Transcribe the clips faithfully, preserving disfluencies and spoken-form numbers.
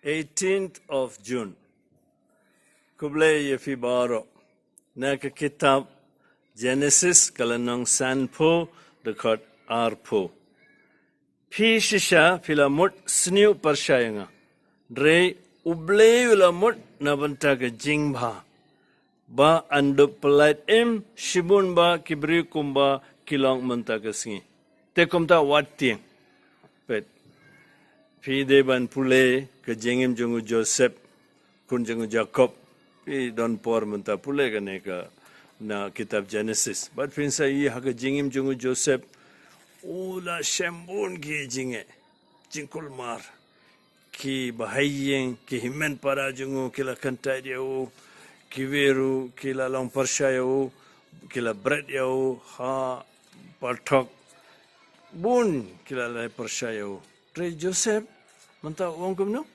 Eighteenth of June. Khublei ïa phi baroh. Na ka kitab Genesis ka lynnong sanphew dkhot arphew. Phi shisha phi la mut sniew pyrshah ïa nga. Hynrei U Blei u la mut na bynta ka jingbha. Ba yn dup pyllait im shibun ba ki briew kumba ki long mynta ka sngi. Te kumta wat tieng. Peit. Phi dei ban pule ka jingim jong u Joseph, khun jong u Jakob. Phi don por mynta pule kane ka na kitab Genesis. Bad phin sa ïohi ha ka jingim jong u Joseph. U la shem bun ki jingeh. Jingkulmar. Ki bahaïing, ki hynmen para jong u, ki la kyntait ïa u, kiwei ruh, ki la long pyrshah ïa u, ki la bret ïa u, ha, parthok. Bun, ki la leh pyrshah ïa u. Hynrei Joseph, mynta u ong kumno?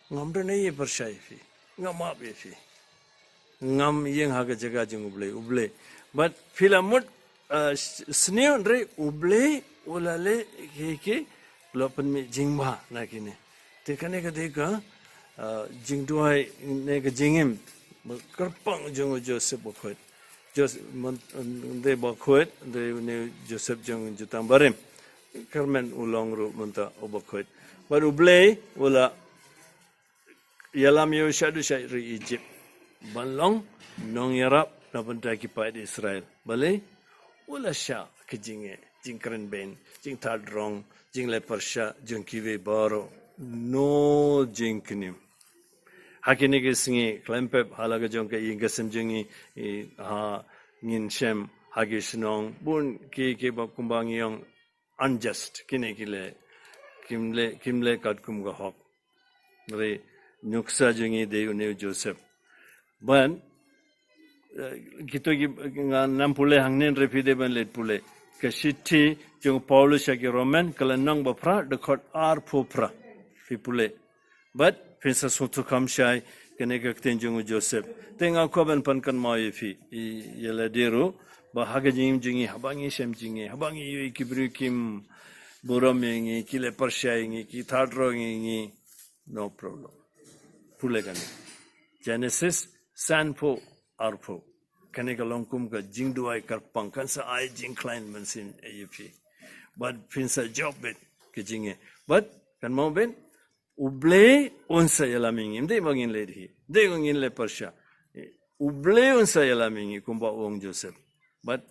Ngam don ei ei pyrshah ïa phi. Nga map ïa phi. Ngam ïeng ha ka jaka jong U Blei, U Blei. Bad phi la mut, uh, s-, sniew hynrei U Blei u la leh ki ki la pynmih jingbha na kine. Te kane ka dei ka, uh, jingduwai ne ka jingim kyrpang jong u Joseph bakhuid. Joseph, mon-, dei bakhuid, dei une u Joseph jong u jutang barim. Kyrmen u long ruh mynta u bakhuid. Bad U Blei u la ïalam ïa u shaduh sha ri Egypt ban long nongïarap na bynta ki paid Israel. Balei? U la shah ka jingeh, jingkren bein, jingthad rong, jingleh pyrshah jong kiwei baroh. No jingkñia. Ha kine ki sngi khlem pep ha la ka jong ka ïing ka sem jong ngi, i, ha ngin shem ha ki shnong bun ki ki ba kumba ngi ong unjust, kine ki leh, kim leh, kim leh katkum ka hok. Hynrei nuksa jong ngi dei une u Joseph. Ban, eh, kito ki, nga nam pule hangne hynrei phi dei ban leit pule. Ka shithi jong u Paulus sha ki Roman, ka lynnong ba phra, dkhot arphew phra. Phi pule. Bad phin sa sngewthuh kham shai kane ka ktien jong u Joseph. Te nga kwah ban pynkynmaw ïa phi, i, ïa lade ruh, ba ha ka jingim jong ngi, haba ngi shem jingeh, haba ngi ïohi ki briew kim burom ïa ngi, ki leh pyrshah ïa ngi, ki thad rong ïa ngi. No problem. Pule kane. Genesis sanphew arphew. Kane ka long kum ka jingduwai kyrpang, kan sa ai jingkhlaiñ mynsiem ïa phi. Bad phin sa jop beit ka jingeh. Bad kynmaw beit, U Blei un sa ïalam ïa ngi. Ym dei ba ngin leh hi. Ym dei ba ngin leh pyrshah. U Blei un sa ïalam ïa ngi kumba u ong Joseph. Bad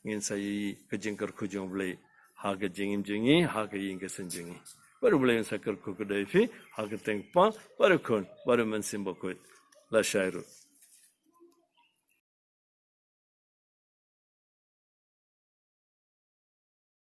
ngin sa ïohi ka jingkyrkhu jong U Blei ha ka jingim jong ngi, ha ka ïing ka sem jong ngi. Bad U Blei un sa kyrkhu kyrdoh ïa phi ha ka kyrteng Kpa, bad u Khun, bad u Mynsiem Bakhuid. Lashai ruh.